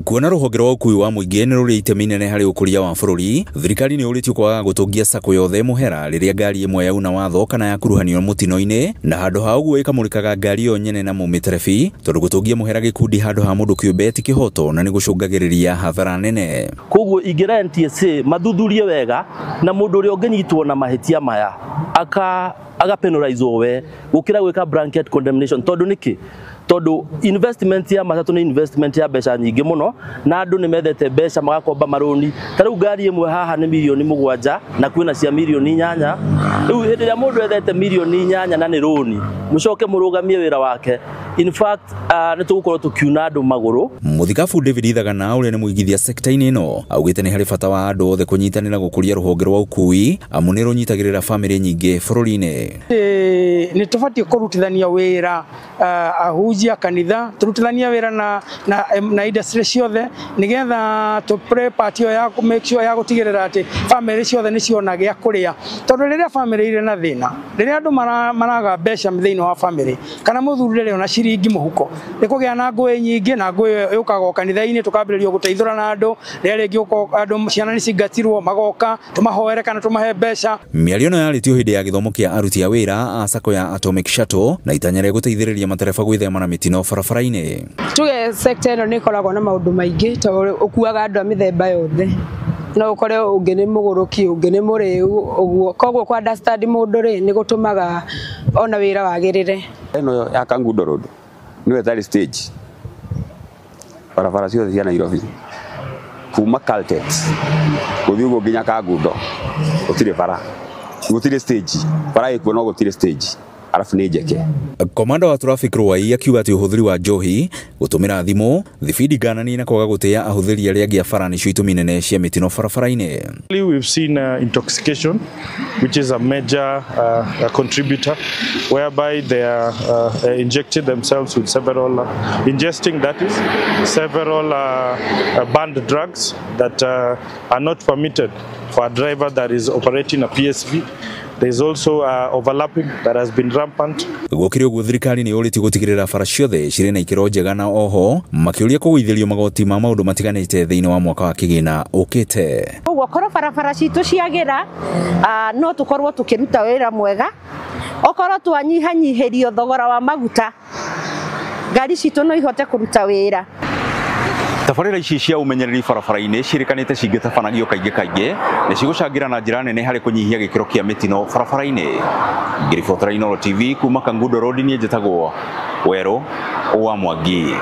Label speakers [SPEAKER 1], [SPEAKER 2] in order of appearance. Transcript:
[SPEAKER 1] Kuona rũhonge rwa ũkui wa mũingĩ nĩ rũrĩ itemi inene harĩ ũkũria wa bũrũri, thirikari nĩ yũrĩtio kwaga gũtũngia sacco yothe mũhera rĩrĩa ngari ĩmwe yauna watho kana yakuruhanio mũtino-inĩ, na handũ ha ũguo ĩkamũrĩkaga ngari ĩyo nyene na mũmĩterebi, tondũ gũtũngia mũhera gĩkundi handũ ha mũndũ kĩũmbe ti kĩhoto na nĩ gũcũngagĩrĩria hathara nene.
[SPEAKER 2] Koguo ingĩra NTSA mathuthurie wega na mũndũ ũrĩa ũngĩnyitwo na mahĩtia maya aga penalize we gũkĩra gwĩka blanket condemnation. Tondũ nĩkĩ? Tondũ investment ya matatũ nĩ investment ya mbeca nyingĩ mũno, na andũ nĩ methete mbeca magakomba marũni. Ta rĩu ngari ĩmwe haha nĩ mirioni 7 na kwĩna cia mirioni 8. Rĩu hĩndĩ ĩrĩa mũndũ ethete mirioni 8 na nĩ rũni, mũcoke mũrũgamie wĩra wake, in fact nĩ tũgũkorwo tũkiuna andũ magũrũ.
[SPEAKER 1] Mũthikabu David Ithagana, ũrĩa nĩ mũigithia sekta-inĩ ĩno, augĩte nĩ harĩ bata wa andũ othe kũnyitanĩra gũkũria rũhonge rwa ũkui, amu nĩ rũnyitagĩrĩra bamĩrĩ nyingĩ bũrũri-inĩ.
[SPEAKER 3] Nĩ tũbatiĩ kũrutithania wĩra, ahunjia kanitha tũrutithania wĩra na industry ciothe, nĩgetha tũ play part ĩyo ya make sure ya gũtigĩrĩra atĩ bamĩrĩ ciothe nĩ ciona gĩa kũrĩa. Tondũ rĩrĩa bamĩrĩ irĩ na thĩna, rĩrĩa andũ maraga mbeca thĩinĩ wa bamĩrĩ, kana mũthuri ndarĩ ona ciringi mũhuko, nĩ kũgĩa na ngũĩ nyingĩ, na ngũĩ ĩyo yũkaga o kanitha-inĩ, tũkambĩrĩrio gũteithũrana andũ. Rĩrĩa rĩngĩ andũ ciana nĩ cingatirwo, magoka tũmahoere kana tũmahe mbeca.
[SPEAKER 1] Mĩario ĩno yarĩtio hĩndĩ ya gĩthomo kĩa aruti a wĩra a sacco ya Atomic Shuttle na itanya rĩa gũteithĩrĩria matereba gwĩthema na mĩtino barabara-inĩ.
[SPEAKER 4] Tuge sector ĩno nĩ ĩkoragwo na maũndũ maingĩ, tondũ ũkuaga andũ a mĩthemba yothe. No ũkore ũngĩ nĩ mũgũrũki, ũngĩ nĩ mũrĩu, ũguo. Koguo kũ understand mũndũ rĩ, nĩ gũtũmaga ona wĩra wagĩrĩre.
[SPEAKER 5] Ĩno ya Kangundo Road nĩyo ĩtarĩ stage barabara ciothe cia Nairobi, kuma Caltex gũthiĩ ũguo nginya Kangundo gũtirĩ bara, gũtirĩ stage. Bara ĩkuo no gũtirĩ stage, arabu nĩ njeke.
[SPEAKER 1] Komanda wa traffic Ruai akiuga atĩ ũhũthĩri wa njohi, gũtũmĩra thimũ, thibindi ngananie na kwaga gũtĩa ahũthĩri arĩa angĩ a bara nĩcio itũmi nene cia mĩtino barabara-inĩ.
[SPEAKER 6] We've seen intoxication, which is a major contributor, whereby they are injected themselves with several, ingesting, that is, several banned drugs that are not permitted for a driver that is operating a PSV. There is also overlapping that has been rampant.
[SPEAKER 1] Gũkĩrĩ ũguo, thirikari nĩ yũrĩtio gũtigĩrĩra bara ciothe cirĩ na ikĩro njega, na oho makĩũria kũgũithĩrio magoti ma maũndũ matiganĩte thĩinĩ wa mwaka wa kĩgĩna ũkĩte.
[SPEAKER 7] Ũguo korwo barabara citũ ciagĩra, no tũkorwo tũkĩruta wĩra mwega. Okorwo twanyihanyihĩrio thogora wa maguta, ngari citũ no ihote kũruta wĩra.
[SPEAKER 1] Tabarĩra ici cia ũmenyereri barabara-inĩ ciĩrĩkanĩte cingĩtabanagio kaingĩ kaingĩ nĩ cigũcangĩra na njĩra nene harĩ kũnyihia gĩkĩro kĩa mĩtino barabara-inĩ. Ngĩribotera Inooro TV kuma Kangundo Road, niĩ njĩtagwo Werũ wa Mwangi.